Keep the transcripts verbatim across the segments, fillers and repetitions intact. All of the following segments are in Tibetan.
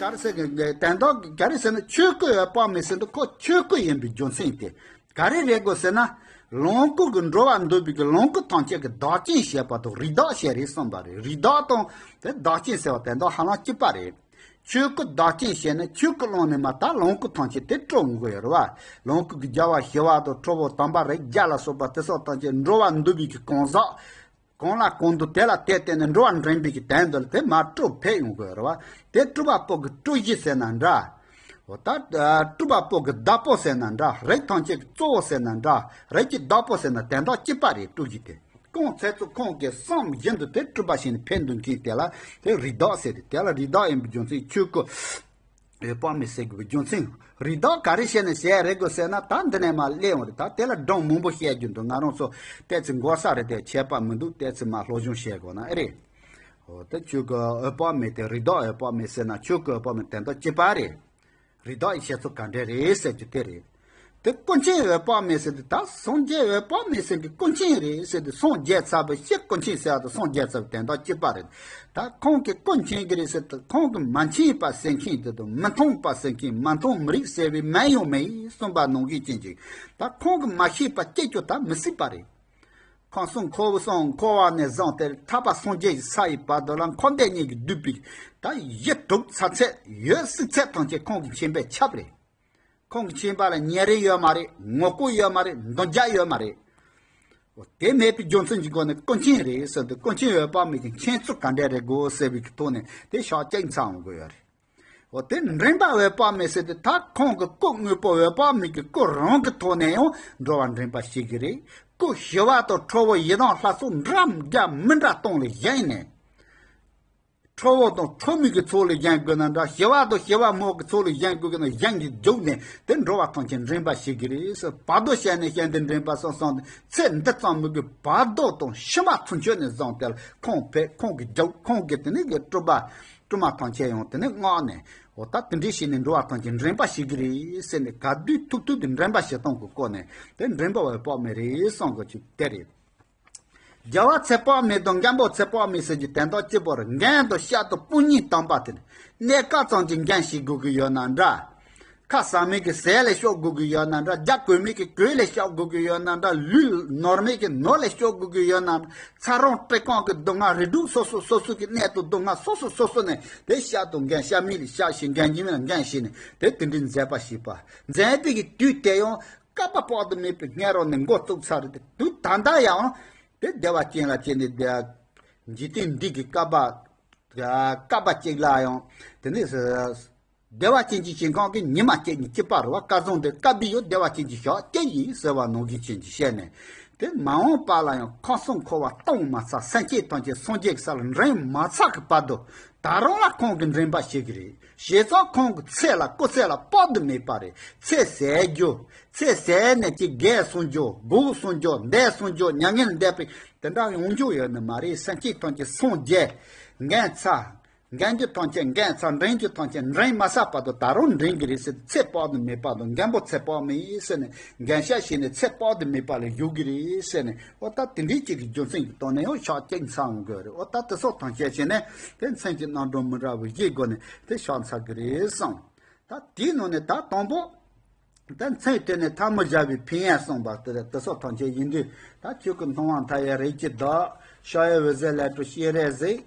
ག་རེ་ཟེར་གི་དོན་དག་ག་རེ་ཟེར་ན། ཆོས་སྐུ་འོད་དཔག་མེད་ཟེར་དུས་ཁོ་ཆོས་སྐུ་ཡིན་པའི་རྒྱུ་མཚན་དེ་ག་རེ་རེད་དགོས་ཟེར་ན། ལོངས་སྐུ་གི་འགྲོ་བ་འདུལ་བའི་གི་ལོངས་སྐུ་ཐམས་ཅད་ཀྱི་བདག་རྐྱེན་བྱེད་པ་དང་རིགས་བདག་བྱེད་རེད་གསུངས་པ་རེད། རིགས་བདག་དང་དེ་བདག་རྐྱེན་ཟེར་བ་དོན་དག་ཧ་ལམ་གཅིག་པ་རེད། ཆོས་སྐུ་བདག་རྐྱེན་བྱས་ནས་ཆོས་སྐུ་བླངས་ནས་མ་ད་ལོངས་སྐུ་ཐམས་ཅད་དེ་སྤྲོ་འོང་གི་ཡོད་རེད་བ། ལོངས་སྐུ་གི་རྒྱལ་བ་ཞི་བ་དང་ཁྲོ་བོ་དམ་པ་རིགས་བརྒྱ་ལ་སོགས་པ་དེ་སོགས་ཐམས་ཅད་འགྲོ་བ་འདུལ་བའི་གི་གང་ཟག་གང་ལ་གང་འདུལ་དེ་ལ་དེ་བརྟེན་ནས་འགྲོ་བ་འདྲེན་པའི་གི་དོན་དུ་དེ་མར་སྤྲོ་འཕེལ་ཡོང་གི་ཡོད་རེད་བ། དེ་སྤྲུལ་པ་པོ་གི་སྤྲུལ་གཞི་ཟེར་ན་འདྲ། འོ་ད་སྤྲུལ་པ་པོ་གི་བདག་པོ་ཟེར་ན་འདྲ། རིགས་ཐམས་ཅད་ཀྱི་གཙོ་བོ་ཟེར་ན་འདྲ། རིགས་ཀྱི་བདག་པོ་ཟེར་ན་དོན་དག་གཅིག་པ་རེད། སྤྲུལ་གཞི་དེ། ཁོང་ཚེ་ཚོ་ཁོང་གི་བསམ་བཞིན་དུ་དེ་སྤྲུལ་པ་བྱས་ནས་འཕེལ་འདུག་མཁན་དེ་ལ་དེ་རིགས་བདག་ཟེར་ཏེ། དེ་ལ་རིགས་བདག་ཡིན་པའི་རྒྱུ་མཚན། ཆོས་སྐུ་འོད་དཔག་མེད་ཟེར་དགོས་པའི་རྒྱུ་མཚན། རིགས་བདག་ག་རེ་བྱས་ནས་བྱས་རེད་དགོས་ཟེར་ན། ད་འདི་ནས་མར་སླེབས་ཡོང་རེད། ད་དེ་ལ་སྒྲུང་མང་པོ་བཤད་རྒྱུ་འདུག་ང་རང་ཚོ་ཏོག་ཙམ་འགོར་ས་རེད་དེ། ཁྱད་པར་མི་འདུག་ཏོག་ཙམ་མར་སློབ་སྦྱོང་བྱེད་དགོས་ན་ཨེ་རེད། འོ་དེ་ཆོས་སྐུ་འོད་དཔག་མེད་དེ་རིགས་བདག་འོད་དཔག་མེད་ཟེར་ན་ཆོས་སྐུ་འོད་དཔག་མེད་དོན་དག་གཅིག་པ་རེད། རིགས་བདག་ཡི་བྱེད་ཚུལ་ག་འདྲ་རེད་ཟེར་རྒྱུ་དེ་རེད། དེ་སྐུ་མཁྱེན་འོད་དཔག་མེད་ཟེར་དུས་ད་སངས་རྒྱས་འོད་དཔག་མེད་ཟེར་གྱི་སྐུ་མཁྱེན་རེད་ཟེར་དུས། སངས་རྒྱས་ཚར་བའི་ཕྱིར་སྐུ་མཁྱེན་ཟེར་བ་དང་སངས་རྒྱས་ཚར་བའི་དོན་དག་གཅིག་པ་རེད། ད་ཁོང་གིས་སྐུ་མཁྱེན་གྱི་རེད་ཟེར་དུས་ཁོང་གིས་མ་མཁྱེན་པ་ཟེར་མཁན་དེ་དང་མི་མཐོང་བ་ཟེར་མཁན། མ་མཐོང་མི་རིག་ཟེར་བའི་མིང་ཡང་མེད་གསུངས་པ་ནང་བཞིན་ཅན་ཅིག་ད་ཁོང་གིས་མ་ཤེས་པ་སྐྱེ་རྒྱུ་ད་མི་སྲིད་པ་རེད། ཁམས་གསུམ་འཁོར་བའི་གསུམ་འཁོར་བ་ནས་བཟུང་སྟེ་ཐར་པ་སངས་རྒྱས་ཀྱི་ས་ཡི་བར་དུ་ལ་འཁོར་འདས་གཉིས་ཀྱིས་བསྡུས་པའི་ད་ཡིད་དྲུག་ཚ་ཚད་ཡོད་སྲིད་ཚད་ཐམས་ཅད་ཁོང་གི་མཁྱེན་པས་ཁྱབ་རེད། ཁོང་གི་མཁྱེན་པ་ལ་ཉེ་རིང་ཡོད་མ་རེད། ངོ་རྒོལ་ཡོད་མ་རེད། འདོན་རྒྱག་ཡོད་མ་རེད། འོ་དེ་མེད་པའི་རྒྱུ་མཚན་གྱི་སྒོ་ནས་སྐུ་མཁྱེན་རེད་ཟེར་དུས་སྐུ་མཁྱེན་འོད་དཔག་མེད་ཀྱི་མཁྱེན་ཚུལ་ག་འདྲ་རེད་དགོས་ཟེར་བའི་གི་ཐོག་ནས་དེ་ཤག་གཅིག་མཚར་འོང་གི་ཡོད་རེད། འོ་དེ་འདྲེན་པ་འོད་དཔག་མེད་ཟེར་དུས་ད་ཁོང་གི་སྐུ་དངོས་པོ་འོད་དཔག་མེད་ཀྱི་སྐུ་རང་གི་ཐོག་ནས་ཡང་འགྲོ་བ་འདྲེན་པ་བྱེད་ཀྱི་རེད། སྐུ་ཞི་བ་དང་ཁྲོ་བོ་ཡི་དམ་ལྷ་ཚོགས་འདྲ་འདྲ་མི་འདྲ་སྟོང་ལས་བཞེངས་ནས། ཁྲོ་བོ་དང་ཁྲོ་མོའི་གི་ཚོགས་ལས་བཞེངས་དགོས་ན་འདྲ། ཞི་བ་དང་ཞི་བ་མོ་གི་ཚོགས་ལས་བཞེངས་དགོས་ཀྱི་ན་བཞེངས་ཀྱི་འཇུག་ནས་དེ་འགྲོ་བ་ཐམས་ཅད་འདྲེན་པ་བྱེད་ཀྱི་རེད་ཟེར། བར་དོ་བཤད་ནས་བཤད་འདི་འདྲེན་པ་སོང་སོང་ཚེ་འདི་ཙམ་མི་དགོས། བར་དོ་དང་ཕྱི་མ་ཚུན་ཆོད་ནས་བཟུང་སྟེ་ཁོང་ཕེབས། ཁོང་གི་རྒྱབ། ཁོང་གི་དེ་ནས་གི་སྤྲུལ་པ་སྤྲུལ་མ་ཐམས་ཅད་ཡང་དེ་ནས་མངགས་ནས། འོ་ད་དེ་འདྲའི་བྱས་ནས་འགྲོ་བ་ཐམས་ཅད་འདྲེན་པ་བྱེད་ཀྱི་རེད་ཟེར་ནས་ག་དུས་ཐུག་ཐུག་དེ་འདྲེན་པ་བྱེད་སྟངས་ཀྱི་སྐོར་ནས་དེ་འདྲེན་པ་འོད་དཔག་མེད་རེད་གསུང་གི་ཅིག་དེ་རེད། རྒྱལ་བ་ཚེ་དཔག་མེད་དང་མགོན་པོ་ཚེ་དཔག་མེད་ཟེར་གྱི་དོན་དག་གཅིག་པོ་རེད། མགོན་དང་སྐྱབས་དང་དཔུང་གཉེན་དམ་པ་དེ་ནི་གནས་སྐབས་ཙམ་གྱི་མགོན་བྱེད་དགོས་ཀྱི་ཡོད་ན་འདྲ། ཁ་ཟ་མི་གི་ཟས་ལས་སྐྱོབ་དགོས་ཀྱི་ཡོད་ན་འདྲ། རྒྱ་གོས་མི་གི་གོས་ལས་སྐྱོབ་དགོས་ཀྱི་ཡོད་ན་འདྲ། ལུས་ནོར་མི་གི་ནོར་ལས་སྐྱོབ་དགོས་ཀྱི་ཡོད་ན་འདྲ། ཚ་གྲང་བཀྲེས་སྐོམ་གྱི་སྡུག་བསྔལ་རིགས་དྲུག་སོ་སོ་སོ་སོ་གི་གནས་དང་སྡུག་བསྔལ་སོ་སོ་སོ་སོ་ནས་དེ་སྐྱབས་དང་མགོན། སྐྱབས་མི་ལ་སྐྱབས་བྱེད། མགོན་གྱི་མི་ལ་མགོན་བྱེད་ནས་དེ་དེ་འདྲའི་མཛད་པ་བྱེད་པ། མཛད་པའི་གི་དུས་དེ་ཡང་བསྐལ་པ་དཔག་ཏུ་མེད་པའི་སྔ་རོལ་ནས་འགོ་བཙུགས་ཚར་རེད་དེ། དུས་ད་ལྟ་ཡང་དེ་བདེ་བ་ཅན་ལ་བྱས་ནས་དེ་འཇིག་རྟེན་འདི་གི་བསྐལ་པ་བསྐལ་པ་གཅིག་ལ་ཡང་དེ་ནས་བདེ་བ་ཅན་གྱི་ཞིང་ཁམས་ཀྱི་ཉི་མ་གཅིག་གཉིས་གཅིག་པ་རེད་བ། སྐལ་བཟང་དེ་བསྐལ་པའི་ཡང་བདེ་བ་ཅན་གྱི་ཞག་གཅིག་ཡིན་ཟེར་བ་ནང་བཞིན་ཅན་གྱི་བཤད་ནས་དེ་མ་འོངས་པ་ལ་ཡང་ཁམས་གསུམ་འཁོར་བ་སྟོངས་མ་ཚར། སེམས་ཅན་ཐམས་ཅད་སངས་རྒྱས་ཀྱི་ས་ལ་འདྲེན་མ་ཚར་གི་བར་དུ་ད་རུང་ལ་ཁོང་གིས་འདྲེན་པ་བྱེད་ཀྱི་རེད། བྱས་ཙང་ཁོང་གི་ཚེ་ལ་སྐུ་ཚེ་ལ་དཔག་ཏུ་མེད་པ་རེད། ཚེ་ཟད་རྒྱུ། ཚེ་ཟད་ནས་ཅིག་རྒས་སོང་རྒྱུ། སྒུག་སོང་རྒྱུ། འདས་སོང་རྒྱུ། མྱ་ངན་འདས་པའི་དེ་འདྲ་ཡོང་རྒྱུ་ཡོད་ནི་མ་རེད། སེམས་ཅན་ཐམས་ཅད་སངས་རྒྱས་མགོན་ཚར། མགོན་རྒྱུ་ཐམས་ཅད་མགོན་ཚར། འདྲེན་རྒྱུ་ཐམས་ཅད་འདྲེན་མ་ཚར་བར་དུ་ད་རུང་འདྲེན་གྱི་རེད་ཟེར། ཚེ་དཔག་ཏུ་མེད་པ་དང་མགོན་པོ་ཚེ་དཔག་མེད་ཟེར་ནས་མགོན་སྐྱབས་བྱས་ནས་ཚེ་དཔག་ཏུ་མེད་པ་ལ་བཞུགས་ཀྱི་རེད་ཟེར་ནས། འོ་ད་དེ་འདྲའི་ཅིག་གི་རྒྱུ་མཚན་གྱི་ཐོག་ནས་ཡང་ཕྱག་གཅིག་མཚར་འོང་དགོས་རེད། འོ་ད་དེ་སོགས་ཐམས་ཅད་བྱས་ནས་དེ་མཚན་གྱི་རྣམ་གྲངས་མི་འདྲ་བ་བཞིའི་སྒོ་ནས་དེ་ཕྱག་འཚལ་གྱི་རེད་གསུངས། ད་དེའི་ནང་ནས་ད་དང་པོ་ད་མཚན་དེ་ནས་ཐལ་མོ་སྦྱར་བའི་ཕན་ཡོན་གསུངས་པ་དེ་དེ་སོགས་ཐམས་ཅད་ཡིན་དུས། ད་ཆོས་སྐུ་སྣང་བ་མཐའ་ཡས་རིགས་ཀྱི་བདག། ཕྱག་གཡས་འོད་ཟེར་ལས་སྤྲོ་སྤྱན་རས་གཟིགས།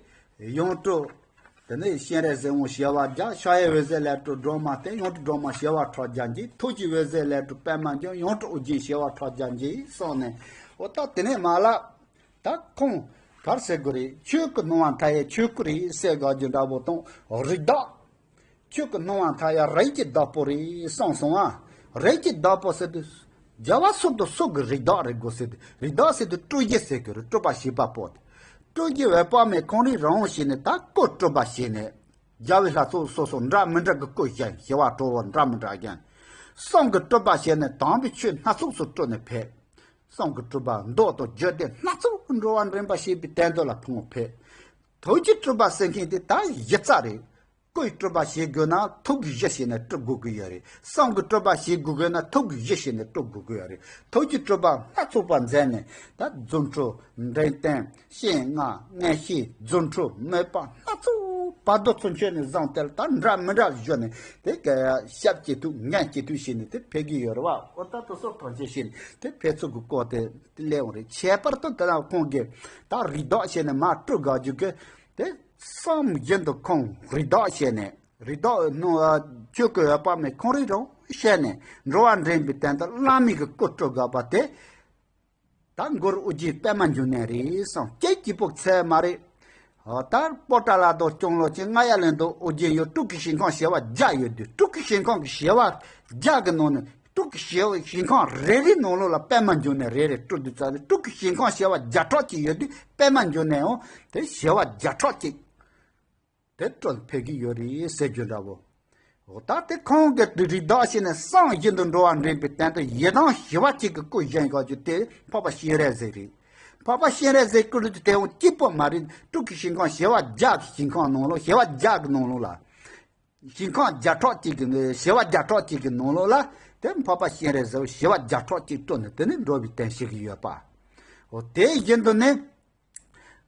ཡང་སྤྲོ། དེ་ནས་སྤྱན་རས་གཟིགས་དབང་བྱེ་བ་བརྒྱ། ཕྱག་གཡས་འོད་ཟེར་ལས་སྤྲོ་སྒྲོལ་མ་སྟེ། ཡང་སྤྲོ་སྒྲོལ་མ་བྱེ་བ་ཕྲག་བརྒྱ་འགྱེད། ཐུགས་ཀྱི་འོད་ཟེར་ལས་སྤྲོ་པདྨ་འབྱུང་། ཡང་སྤྲོ་ཨོ་རྒྱན་བྱེ་བ་ཕྲག་བརྒྱ་འགྱེད་གསུངས་ནས། འོ་ད་དེ་ནས་མ་ལ། ད་ཁོང་ག་རེ་ཟེར་དགོས་རེད། ཆོས་སྐུ་སྣང་བ་མཐའ་ཡས་ཆོས་སྐུ་རེད་ཟེར་དགོས་རྒྱུ་འདྲ་པོ་དང་། རིགས་བདག་ཆོས་སྐུ་སྣང་བ་མཐའ་ཡས་རིགས་ཀྱི་བདག་པོ་རེད་གསུངས་སོང་ང་། རིགས་ཀྱི་བདག་པོ་ཟེར་དུས། རྒྱལ་བ་སུ་དང་སུ་གི་རིགས་བདག་རེད་དགོས་ཟེར་དུས། རིགས་བདག་ཟེར་དུས་སྤྲུལ་གཞི་ཟེར་གི་རེད། སྤྲུལ་པ་བྱེད་པ་པོ་དེ། སྤྲུལ་གཞི་འོད་དཔག་མེད་ཁོང་རང་རང་བྱས་ནས་ད་སྐུ་སྤྲུལ་པ་བྱས་ནས། རྒྱལ་བའི་ལྷ་ཚོགས་སོ་སོ་འདྲ་མི་འདྲ་གི་སྐུ་བཞེངས། བྱེ་བ་གྲོ་བོ་འདྲ་མི་འདྲ་བཞེངས། གསུང་གི་སྤྲུལ་པ་བྱས་ནས་དམ་པའི་ཆོས་སྣ་ཚོགས་སུ་སྤྲུལ་ནས་ཕེབས། གསུང་གི་སྤྲུལ་པ་མདོ་དང་རྒྱུད་སྡེ་སྣ་ཚོགས་ཀྱི་འགྲོ་བ་འདྲེན་པ་བྱེད་པའི་དོན་དུ་ལ་ཕུང་བོ་ཕེབས། ཐུགས་ཀྱི་སྤྲུལ་པ་ཟེར་མཁན་དེ་ད་གཞི་རྩ་རེད། སྐུའི་སྤྲུལ་པ་བྱེད་དགོས་ན་ཐུགས་ཀྱི་གཞི་བྱས་ནས་སྤྲུལ་དགོས་ཀྱི་ཡོད་རེད། གསུང་གི་སྤྲུལ་པ་བྱེད་དགོས་དགོས་ན་ཐུགས་ཀྱི་གཞི་བྱས་ནས་སྤྲུལ་དགོས་ཀྱི་ཡོད་རེད། ཐུགས་ཀྱི་སྤྲུལ་པ་སྣ་ཚོགས་པ་མཛད་ནས་ད་རྫུ་འཕྲུལ། འདྲེན་སྟོན། སྤྱན་སྔ། མངོན་ཤེས། རྫུ་འཕྲུལ། མོས་པ་སྣ་ཚོགས་ བར་དོ་ཚུན་ཆད་ནས་བཟུང་སྟེ་ད་འདྲ་མི་འདྲ་བཞོན་ནས་དེ་ག་ཞབས་ཀྱི་ཐུག་ངན་གྱི་ཐུག་བྱས་ནས་དེ་ཕེབས་ཀྱི་ཡོད་རེད་བ། འོ་ད་དེ་སོགས་གང་ཅི་བྱས་ནས་དེ་ཕེབས་ཚུལ་གྱི་སྐོར་དེ་དེ་སླེབས་འོང་རེད། ཁྱད་པར་དུ་དེ་ལ་ཁོང་གིས་ད་རི་དྭགས་བྱས་ནས་མར་སྤྲུལ་དགོས་རྒྱུ་གི་དེ་བསམ་བཞིན་དུ་ཁོང་རི་དྭགས་བྱས་ནས་རི་དྭགས་ནང་ཆོས་ཀྱི་འོད་དཔག་མེད་ཁོང་རང་རང་བྱས་ནས་འགྲོ་བ་འདྲེན་པའི་དོན་དུ་བླ་མའི་གི་སྐུ་སྤྲུལ་དགོས་པ་དེ། ད་མགུར་ཨོ་རྒྱན་པད་མ་འབྱུང་གནས་རེད་བསམ་སྐད་ཀྱི་པོ་ཚད་མ་རེད། ཨོ་ད་པོ་ཏ་ལ་དང་སྐྱོང་ལོ་ཅན་རྔ་ཡབ་གླིང་དུ་ཨོ་རྒྱན་ཡོད། སྤྲུལ་སྐུ་ཞིང་ཁམས་བྱེ་བ་བརྒྱ་ཡོད་དུས་སྤྲུལ་སྐུ་ཞིང་ཁམས་ཀྱི་བྱེ་བ་བརྒྱ་གི་ནང་ནས་སྤྲུལ་སྐུ་བྱེ་བ་ཞིང་ཁམས་རེ་རེའི་ནང་ལོགས་ལ་པད་མ་འབྱུང་གནས་རེ་རེ་སྤྲུལ་དུས་ཙང་ནས་སྤྲུལ་སྐུ་ཞིང་ཁམས་བྱེ་བ་བརྒྱ་ཕྲག་གཅིག་ཡོད་དུས་པད་མ་འབྱུང་གནས་འོང་དེ་བྱེ་བ་བརྒྱ་ཕྲག་གཅིག་དེ་སྤྲུལ་ཕེབས་ཀྱི་ཡོད་རེད་ཟེར་རྒྱུ་འདྲ་བོ། འོ་ད་དེ་ཁོང་གི་རི་དྭགས་བྱས་ནས་བསམ་བཞིན་དུ་འགྲོ་བ་འདྲེན་པའི་དོན་དུ་ཡི་དམ་ཞི་བ་གཅིག་གི་སྐུ་བཞེངས་ཡོད་རྒྱུ་དེ་འཕགས་པ་སྤྱན་རས་གཟིགས་རེད། འཕགས་པ་སྤྱན་རས་གཟིགས་སྐུ་རུ་དེ་འོང་གཅིག་པོ་མ་རེད། སྤྲུལ་སྐུ་ཞིང་ཁམས་བྱེ་བ་བརྒྱ་གི་ཞིང་ཁམས་ནང་ལོགས་བྱེ་བ་བརྒྱ་གི་ནང་ལོགས་ལ། ཞིང་ཁམས་བརྒྱ་ཕྲག་གཅིག་གི་བྱེ་བ་བརྒྱ་ཕྲག་གཅིག་གི་ནང་ལོགས་ལ་དེ་འཕགས་པ་སྤྱན་རས་གཟིགས་བྱེ་བ་བརྒྱ་ཕྲག་གཅིག་སྤྲུལ་ནས་དེ་ནས་འགྲོ་བའི་དོན་བྱེད་ཀྱི་ཡོད་པ། འོ་དེ་བཞིན་དུ་ནི།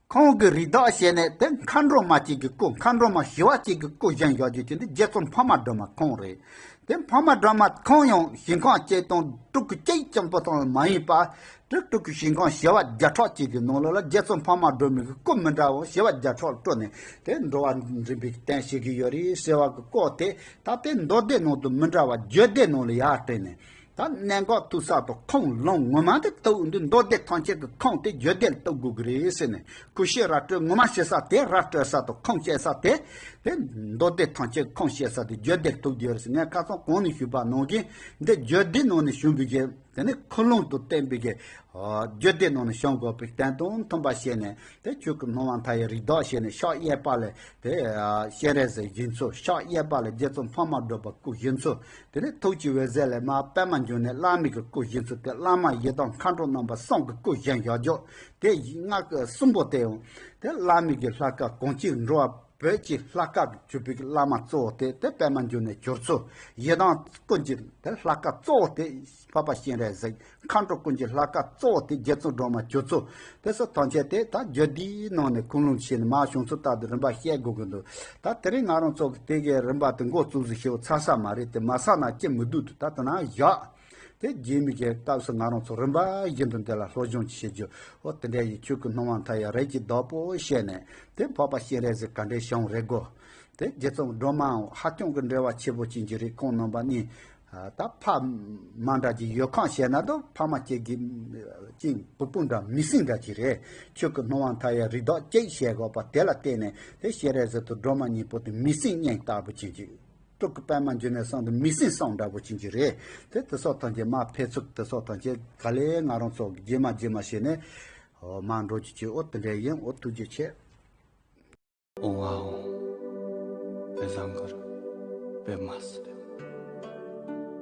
ཁོང་གི་རི་དྭགས་བྱས་ནས་དེ་མཁའ་འགྲོ་མ་གཅིག་གི་སྐུ་མཁའ་འགྲོ་མ་ཞི་བ་གཅིག་གི་སྐུ་བཞེངས་ཡོད་རྒྱུ་དེ་འདི་རྗེ་བཙུན་འཕགས་མ་སྒྲོལ་མ་ཁོང་རེད། དེ་འཕགས་མ་སྒྲོལ་མ་ཁོང་ཡང་ཞིང་ཁམས་གཅིག་དང་སྤྲུལ་སྐུ་གཅིག་ཙམ་པོ་ཙམ་མ་ཡིན་པ། སྤྲུལ་སྐུ་ཞིང་ཁམས་བྱེ་བ་བརྒྱ་ཕྲག་གཅིག་གི་ནང་ལོགས་ལ་རྗེ་བཙུན་འཕགས་མ་སྒྲོལ་མའི་སྐུ་མི་འདྲ་བ་བྱེ་བ་བརྒྱ་ཕྲག་སྤྲུལ་ནས་དེ་འགྲོ་བ་འདྲེན་པའི་དོན་བྱེད་ཀྱི་ཡོད་རེད་ཟེར་བ་གི་སྐོར་དེ་ད་ལྟའི་མདོ་སྡེ་ནང་དུ་མི་འདྲ་བ་རྒྱུད་སྡེ་ནང་ལ་ཡར་བསྟན་ནས། ད་གནད་འགག་ཐུག་ས་དང་ཁུངས་ལུང་ངོ་མ་དེ་ཐུག་འདི་མདོ་སྡེ་ཐམས་ཅད་ཀྱི་ཁུངས་དེ་རྒྱུད་སྡེ་ལ་ཐུག་དགོས་ཀྱི་རེད་ཟེར་ནས་ཁུ་ཤེས་ར་སྤྲོད་ངོ་མ་བཤད་ས་དེ་ར་སྤྲོད་ས་དང་ཁུངས་བཤད་ས་དེ་དེ་མདོ་སྡེ་ཐམས་ཅད་ཁུངས་བཤད་ས་དེ་རྒྱུད་སྡེ་ལ་ཐུག་རྒྱུ་རེད་ཟེར། ངས་ཁ་སང་གོང་ནས་ཞུས་པ་ནང་བཞིན་འདི་རྒྱུད་སྡེ་ནང་ནས་བྱུང་བའི་གི་དེ་ནི་ཁུངས་ལུང་དུ་བསྟན་པའི་གི་རྒྱུད་སྡེ་ནང་ནས་བྱུང་དགོས་པའི་དོན་དང་མཐུན་པ་བྱས་ནས་དེ་ཆོས་སྐུ་སྣང་བ་མཐའ་ཡས་རི་དྭགས་བྱས་ནས་ཕྱག་གཡས་པ་ལ་དེ་སྤྱན་རས་གཟིགས་བཞེངས་ཚུལ། ཕྱག་གཡས་པ་ལ་རྗེ་བཙུན་འཕགས་མ་སྒྲོལ་མ་སྐུ་བཞེངས་ཚུལ། དེ་ནས་ཐུགས་ཀྱི་འོད་ཟེར་ལས་མར་པད་མ་འབྱུང་གནས་བླ་མའི་གི་སྐུ་བཞེངས་ཚུལ་དེ་བླ་མ་ཡི་དམ་མཁའ་འགྲོ་རྣམ་པ་གསུམ་གྱི་སྐུ་བཞེངས་ཡོད་རྒྱུ། དེ་ཡི་ལྔ་གི་གསུམ་པོ་དེ་ཡང་དེ་བླ་མའི་གི་ལྷ་སྐལ་གང་ཅི་འགྲོ་བ་བོད་ཀྱི་ལྷ་སྐལ་གྱུར་པའི་གི་བླ་མ་གཙོ་བོ་དེ་དེ་པད་མ་འབྱུང་གནས་གྱུར་ཚུལ། ཡི་དམ་ཀུན་གྱི་དེ་ལྷ་སྐལ་གཙོ་བོ་དེ་འཕགས་པ་སྤྱན་རས་གཟིགས། མཁའ་འགྲོ་ཀུན་གྱི་ལྷ་སྐལ་གཙོ་བོ་དེ་རྗེ་བཙུན་སྒྲོལ་མ་གྱུར་ཚུལ། དེ་ཚོ་ཐམས་ཅད་དེ་ད་རྒྱུད་སྡེའི་ནང་ནས་ཁུངས་ལུང་བྱས་ནས་མར་བྱུང་ཚུལ་ལྟར་དུ་རིམ་པ་བཤད་དགོས་ཀྱི་འདུག་ད་དེ་རིང་ང་རང་ཚོ་གི་དེ་གའི་རིམ་པ་དེ་འགོ་བཙུགས་ཟིག་ཞེ་པོ་ཚར་ས་མ་རེད་དེ། མ་ཚར་ན་ཅི་མི་སྡུག་འདུག་ད་དེ་ན་བཞག་དེ་རྗེས་མའི་གི་སྐབས་སུ་ང་རང་ཚོ་རིམ་པ་བཞིན་དུ་འདི་ལ་སློབ་སྦྱོང་བྱེད་རྒྱུ། འོ་དེ་འདྲ་ཡི་ཆོས་ཀྱི་སྣང་བ་མཐའ་ཡས་རིགས་ཀྱི་བདག་པོ་བྱས་ནས་དེ་འཕགས་པ་སྤྱན་རས་གཟིགས་ག་འདྲའི་བྱུང་རེད་གོ། དེ་རྗེ་བཙུན་སྒྲོལ་མའང་ཧ་ཅང་གི་འབྲེལ་བ་ཆེ་པོ་ཅན་གྱི་རེད། ཁོང་རྣམ་པ་གཉིས་ད་ཕ་མ་འདྲ་གྱི་ཡོད་ཁང་བཤད་ན་དང་ཕ་མ་གཅིག་གི་གཅིག་བུ་སྤུན་འདྲ་མི་སྲིང་འདྲ་གྱི་རེད། ཆོས་ཀྱི་སྣང་བ་མཐའ་ཡས་རིགས་བདག་གཅིག་བྱས་དགོས་པ་དེ་ལ་བརྟེན་ནས་དེ་སྤྱན་རས་གཟིགས་དང་སྒྲོལ་མ་གཉིས་པོ་དེ་མི་སྲིང་གཉེན་ལྟ་བུ་ཅན་གྱི། སྤྲུལ་སྐུ་པད་མ་འབྱུང་གནས་སང་དུ་མི་སྲིང་སང་འདྲ་པོ་ཅན་གྱི་རེད། དེ་དེ་སོགས་ཐམས་ཅད་མ་ཕེབས་ཚུལ་དེ་སོགས་ཐམས་ཅད་ག་ལེ་ང་རང་ཚོ་རྗེས་མ་རྗེས་མ་བྱས་ནས་མ་འགྲོ་རྒྱུ་ཅིག་འོ་དེ་འདྲ་ཡིན། འོ་ཐུགས་རྗེ་ཆེ། ཨོང་ཨ་ཨོང་། པད་བཟང་གར་པད་མ་སི་ཏེ།